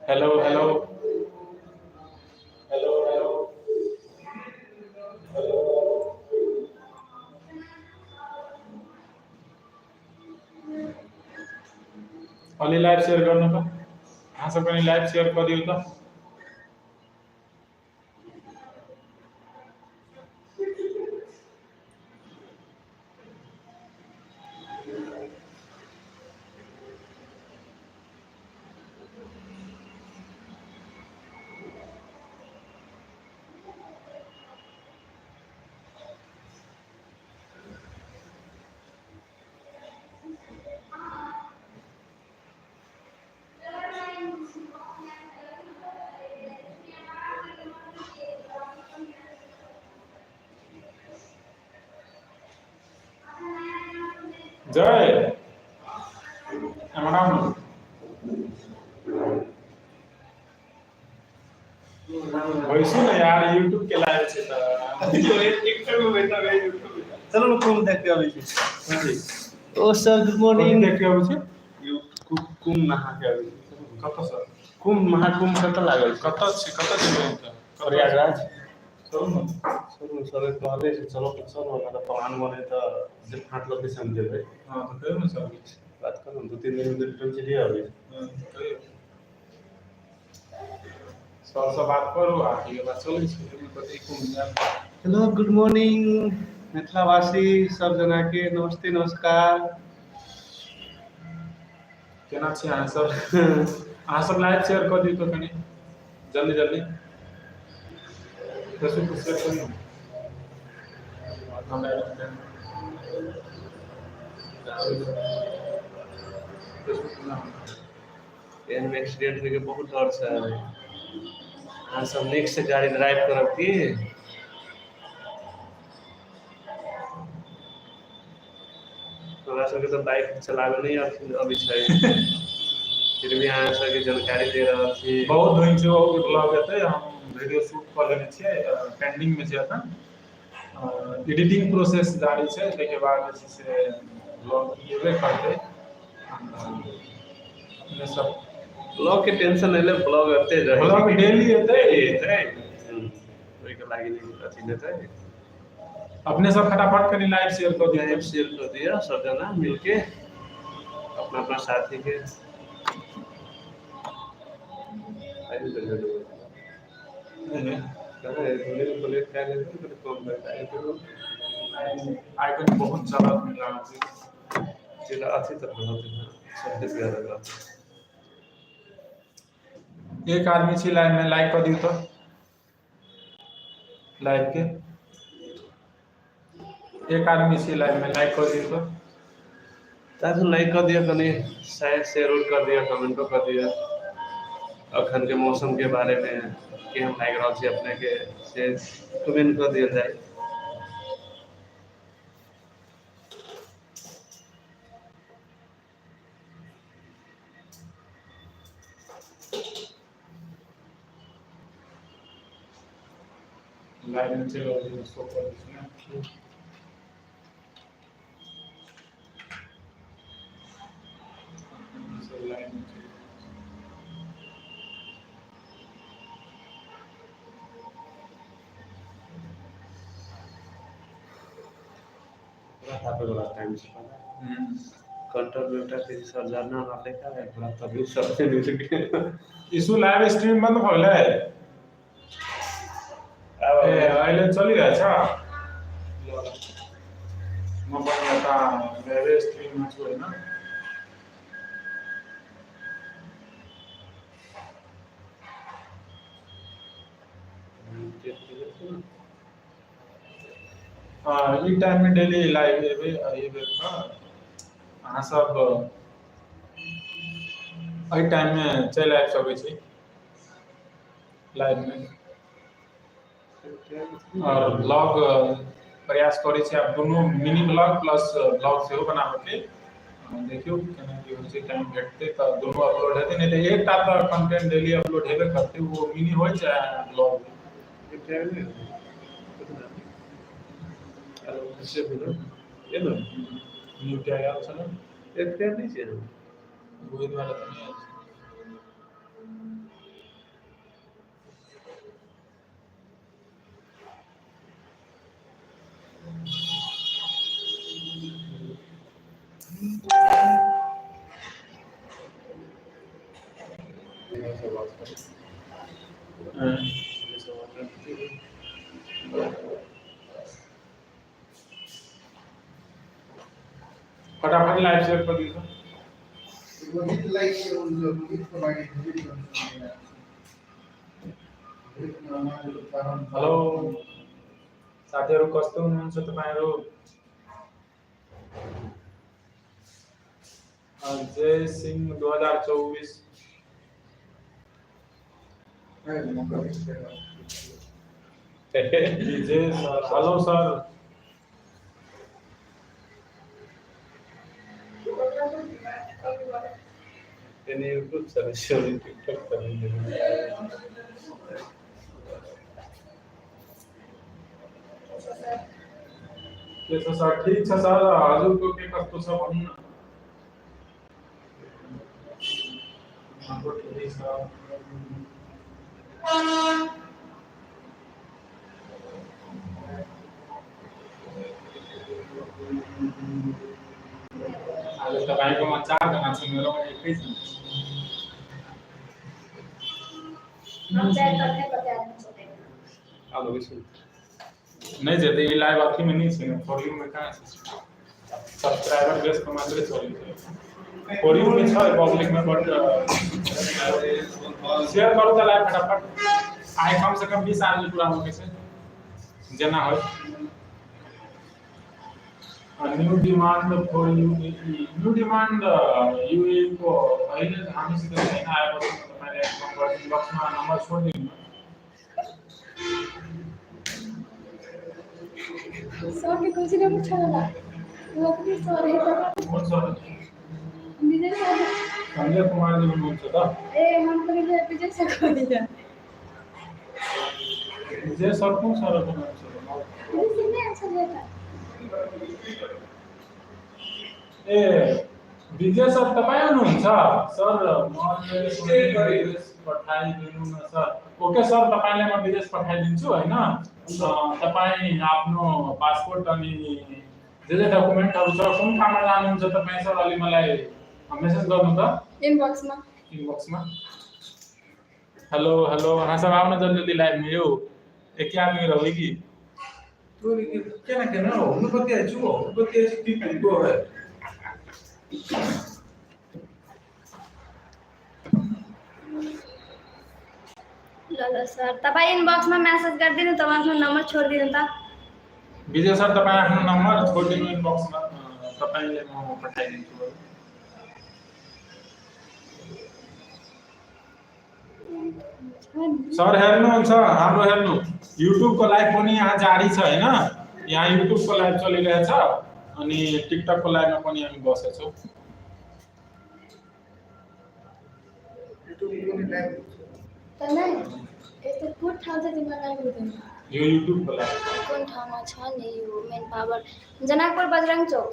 Hello hello hello hello अलि live share गर्नु त हाँसो पनि लाइभ सेयर गरिदियो त जय एमराम वैसे ना यार यूट्यूब के लाइव से तो टिकटॉक में बैठा है यूट्यूब चलो ना कुम देखते अभी ओ सर गुड मॉर्निंग देख के आबै छै यू कुम नहा के अभी कत सर कुम महाकुम कत लागल छै कत छै कत जेबै त प्रयागराज चलू न सर कहले से चलो तो चलो ना तो प्लान बने तो जे फाट लोकेशन देबै हां तो कहियो न सर बात करू 2-3 दिन में रिटर्न चलिए अभी कहियो सर से बात करू आ ये बात चलै छै एमे कतै कुम जाब हेलो गुड मॉर्निंग मिथिलावासी सब जना के नमस्ते नमस्कार केना छै अहाँ सब लाइव शेयर कर दियौ तो कनी जल्दी जल्दी फेसबुक पर शेयर करियौ हमरा फेसबुक पर ना एहन एक्सीडेंट होके बहुत डर छै अहाँ सब नेक्स्ट से गाड़ी ड्राइव करब की हमरा सबके तो बाइक चलावे नहीं अभी छै फिर भी अहाँ सबके जानकारी दे रहल छी बहुत दिन से वो ब्लॉग हेतै हम वीडियो शूट कर लेने छियै पेंडिंग में छै एखन एडिटिंग प्रोसेस जारी छै ताहिके बाद जे छै से ब्लॉग एबे करतै अपने सब ब्लॉग के टेंशन नहीं ले ब्लॉग एते रहे ब्लॉग डेली एतै ओइ के लागि नहीं अथी लेतै अपने सब फटाफट कनी लाइव शेयर कर दियौ लाइव शेयर कर दिया सब जना मिलके अपना अपना साथी के आइए जल्दी कहाँ है धोनी को लेट क्या लेते हैं तो कम बैठा है तो आइकन बहुत चलत में लागल छै जिला अच्छी तरह सब दिया लगा एक आदमी छी लाइव में लाइक कर दियौ तो लाइव के एक आदमी छी लाइव में लाइक कर दियौ तो ताकि लाइक कर दिया कनी शायद शेयर कर दिया कमेंटो कर दिया अखन के मौसम के बारे में केहन लाग रहल छै अपने के से कमेंट कर दिया जाए लाइव में चलो शो कर दियौ सब लाइव में चलो हाथ वाला टाइम से कंट्रोल बेटा के सरजाना ना देखा है पूरा तभी सबसे मिल के इशू लाइव स्ट्रीम बंद भ गेलै ए अहिले चलिरहेछ म पनि यता लाइभ स्ट्रीममा छु होइन ई टाइम में डेली लाइव एबे अहाँ सब एहि टाइम में चलि आबि सकै छी लाइव में और ब्लॉग प्रयास करै छी आब दुनू मिनी ब्लॉग प्लस ब्लॉग सेहो बनाबे के देखियो केना की होइ छै टाइम भेटतै तऽ दुनू अपलोड हेतै नहीं तऽ एकटा तऽ कंटेंट डेली अपलोड हेबे करतै वो मिनी होइ चाहे ब्लॉग से बोलो ये ना न्यू टैग आयल छलै एक नहीं चाहिए वही द्वारा तऽ नहीं आयल छै फटाफट लाइव शेयर कर दीजिए। हेलो साथीहरू कस्तो हुनुहुन्छ तपाईहरु? Jay Singh 2024 Vijay sir, hello sir. Any YouTube suggestion in TikTok करेंगे। के छ सर? ठीक छ सर, हजुरको के कस्तो छ भन्नु न। हाम्रो ठिकै छ। आज तपाईकोमा 4 जना छ, मेरोमा एकै छ। आप लोग सुन नहीं जाते ये लाइव आखिर में नहीं छे, फॉर यू में कहां से सब्सक्राइबर बेस को मात्र चली है। फॉर यू में छ पब्लिक में, बट शेयर करो त लाइव फटाफट। आए कम से कम 20 आदमी पूरा हो कैसे जना हो। New demand for you, new demand यूए को अहिले हामीसित छैन आएको छ। तपाईले कन्भर्जन बक्समा नम्बर छोड दिनु। सर के कुछ नहीं पूछा वाला वो अपनी सर है तो कौन सर? विजय सर। संजय कुमार जी बोल्नुहुन्छ त? ए हम तो विजय सर को दिया विजय सर कौन सर बोल्नुहुन्छ? विजय ने आंसर दिया था। ए विजय सर तपाईँ हुनुहुन्छ? सर म विदेश पठाइदिनु न सर। ओके सर, तपाईलाई म विदेश पठाइदिन्छु हैन। तपाईँ आफ्नो पासपोर्ट अनि जे जे डकुमेन्टहरु छ कुन ठाउँमा जानुहुन्छ तपाईँ सर, अलि मलाई मेसेज गर्नु त इनबक्समा। हेलो हेलो, हाँ सब आओ ना जल्दी जल्दी लाइव में। यो एक ही आदमी रहोगी कि तो क्या ना कहना हो उनको पता है जो उनको पता है ठीक है वो है। ल सर तपाईँ इनबक्समा मेसेज गरिदिनु, तपाईँ आफ्नो नम्बर छोडिदिनु त। विजय सर तपाईँ आफ्नो नम्बर छोडिदिनु इनबक्समा, तपाईले म पठाइदिन्छु। सर हेर्नुहुन्छ हाम्रो हेर्नु युट्युब को लाइभ पनि यहाँ जारी छ हैन। यहाँ युट्युब को लाइभ चलिरहेछ अनि टिकटक को लाइभमा पनि हामी बसेछौं। युट्युब को लाइभ त नै यस्तो कुन ठाउँ चाहिँ तिमीलाई लाइभ हुँदैन? यो युट्युब को लाइभ कुन ठाउँमा छ नि यो मेन पावर? जनकपुर बजरंग चौक।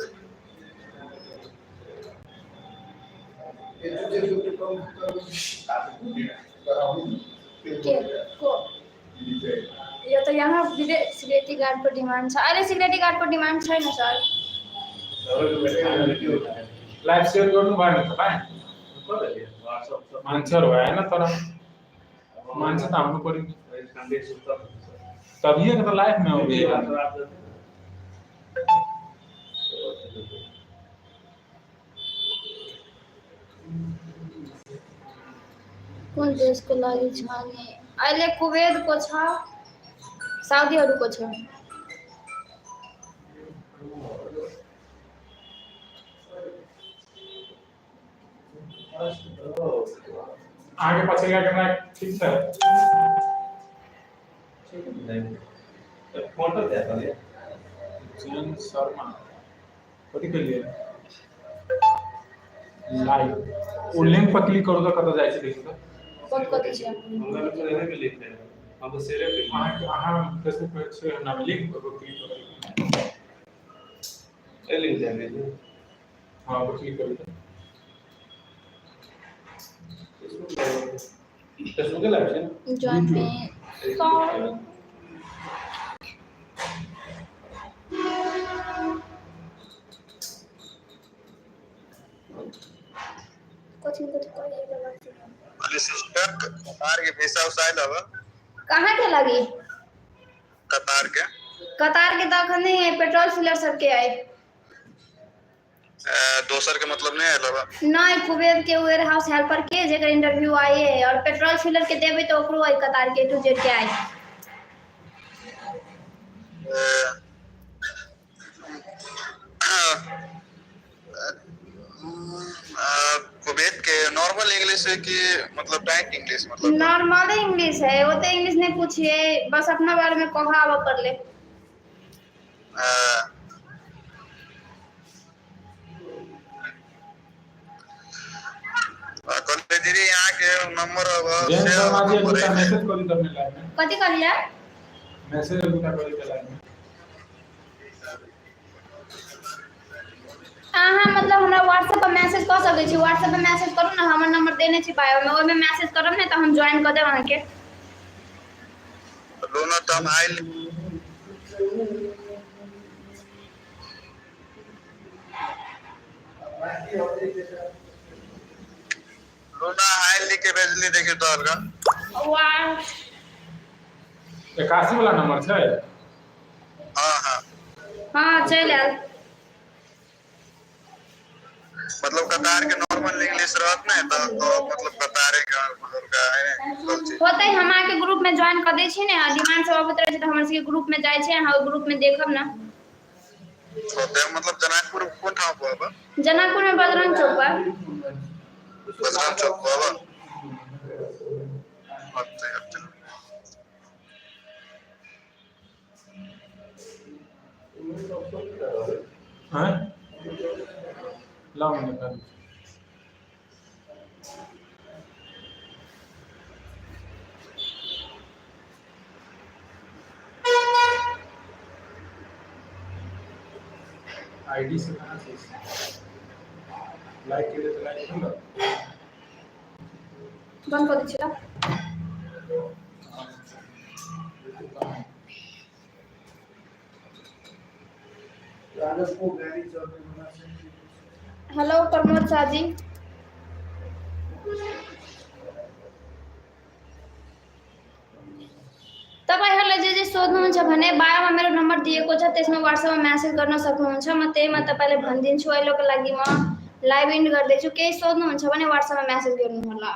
के को यो त यहाँ विदेश सिक्युरिटी गार्डको डिमान्ड छ। अहिले सिक्युरिटी गार्डको डिमान्ड छैन सर। लाइभ शेयर गर्नु भएन तपाईँ? मान्छेहरु भएन तर मान्छे त आउनु पर्यो। तभी त लाइभ में हो गई। कुन देशको लागि छ नि? अहिले कुवेतको छ, साउदीहरुको छ। आगे पछि का कैमरा ठीक छ? फोटो क्या था ये? जैन शर्मा कति के लिए लाइव वो लिंक पर क्लिक करो तो कत जाय छै देखियो त। कति छ? हम लोग तो इन्हें भी लिखते हैं, हम तो सिर्फ लिखते हैं। अहाँ फेसबुक पे से नाम लिंक पर क्लिक करो। ये लिंक जाएंगे जी। हां वो क्लिक करो। फेसबुक के लाइव से जॉइन में सॉरी कोचिंग को करिएगा बात। अरे सिस्टर कतार के वीसा उसाइल हवा कहाँ के लगी? कतार के कतार के तो अखन नहीं है, पेट्रोल फिलर सबके आए। दोसर के मतलब नहीं आयल बा नहीं कुबेर के वेयर हाउस हेल्पर के जेकर इंटरव्यू आई है और पेट्रोल फिलर के देबे तो ओकरो आई कतार के टू जेड के आई कुवैत के नॉर्मल इंग्लिश है कि मतलब टाइट इंग्लिश मतलब नॉर्मल इंग्लिश है वो तो इंग्लिश नहीं पूछिए बस अपना बारे में कहा आवा कर ले कॉलेज रे यहाँ के नंबर जैन शर्मा जी एक दूसरा मैसेज करी करने लाइन में कथी कहलिए मैसेज एक दूसरा करी के लाइन में अहाँ मतलब हमरा व्हाट्सएप पर मैसेज कर सकै छी व्हाट्सएप पर मैसेज करू ना हमर नंबर देने छी बायो में ओइ में मैसेज करब ने त हम ज्वाइन कर देब अहाँ के दोनों तो हम आइल लोना आइल लिख के भेजली देखियो तो अलगा वाह 81 वाला नंबर छै हां हां हां चल आल मतलब कतार के नॉर्मल इंग्लिश रहत ना तो मतलब कतारे का मतलब का है सब चीज होतै हम आके ग्रुप में ज्वाइन कर दै छी ने डिमांड सब अबैत रहै छै त हमर सबके ग्रुप में जाय छै अहाँ ग्रुप में देखब ना तो मतलब जनकपुर कोन ठाव पर जनकपुर में बजरंग चौक पर बजरंग चौक पर अच्छा हैं लाओ मैंने कर आईडी से कहां से लाइक के लिए तो लाइक करूंगा बंद कर दीजिए हेलो प्रमोद शाह जी तपाईहरुले जे जे सोध्नुहुन्छ भने बायोमा मेरो नम्बर दिएको छ त्यसमा व्हाट्सएपमा मेसेज गर्न सक्नुहुन्छ म त्यहीमा तपाईलाई भनिदिन्छु अहिलेको लागि म लाइभ इन्ड गर्दै छु केही सोध्नुहुन्छ भने व्हाट्सएपमा मेसेज गर्नु होला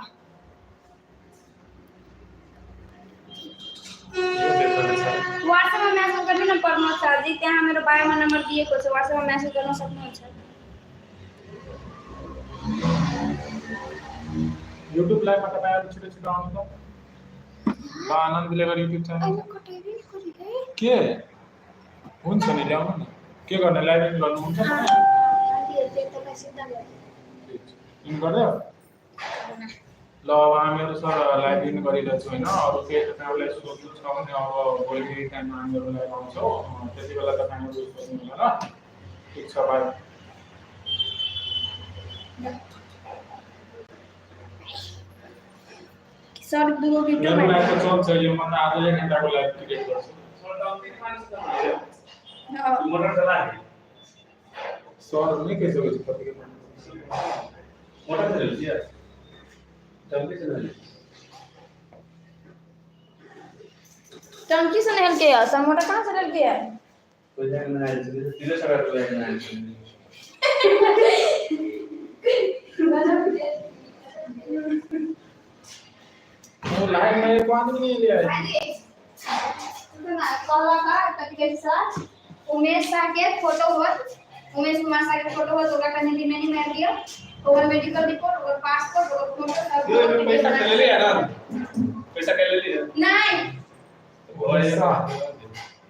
व्हाट्सएपमा मेसेज गर्नु न प्रमोद शाह जी त्यहाँ मेरो बायोमा नम्बर दिएको छ व्हाट्सएपमा मेसेज गर्न सक्नुहुन्छ YouTube लाइव में तपाईहरु छिटो छिटो आउनु त ल आनन्द लेगर YouTube च्यानल अहिले कटाइदिनु खोली गए के हुन्छ नि ल्याउनु न के गर्ने लाइभ इन गर्नुहुन्छ इन गर्दै ल अब हामीहरु सर लाइभ इन गरिरहेको छु हैन अरु के तपाईहरुलाई सोध्नु छ भने अब भोलि टाइममा हामीहरु लाइभ आउँछौ त्यतिबेला तपाईहरु सोध्नु होला ल ठीक छ बाइ सर दुगो भिडियो मेरो लाइभ त चल्छ यो म त आजै घण्टाको लाइभ टिकट गर्छु मोटर चला सर नहीं कैसे हो सकता है मोटर चल रही है जल्दी चला टंकी से निकल के आया मोटर कहां से निकल के आया कोई जगह में आया सीधे सड़क पे आया वो लाइव में एक आदमी नहीं लिया है कला का तरीके से उमेश शाह के फोटो हो उमेश कुमार शाह के फोटो हो तो का हिंदी में नहीं मार दिया और मेडिकल रिपोर्ट और पासपोर्ट और फोटो ये पैसा ले लिया ना पैसा ले लिया नहीं पैसा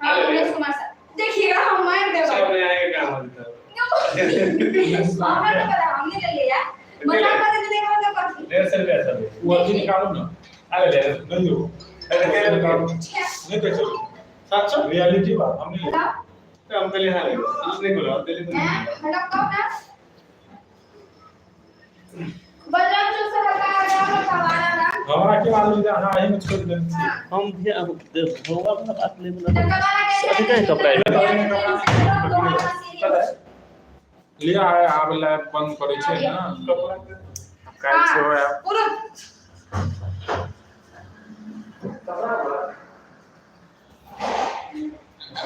हां उमेश कुमार शाह देखिएगा हम मार देगा सब में आएगा काम होता हमने तो पता हमने ले लिया मतलब पता नहीं देखा तो कर 150 रुपया सब वो अभी निकालो ना आ ले नहीं हो अरे निकालो नहीं कैसे हो 700 रियलिटी बात हमने बताओ हम पहले हां ले उसने बोला दिल्ली तो मतलब कब ना बलराम जो से हटा डाउनलोड करवाना था हमारा क्या मालूम है हां यही में छोड़ दे हम भी होगा मतलब बात ले बोला अभी क्या कपड़ा है लिया है आप लाइव बंद करे छे ना काल से हो यार पूरा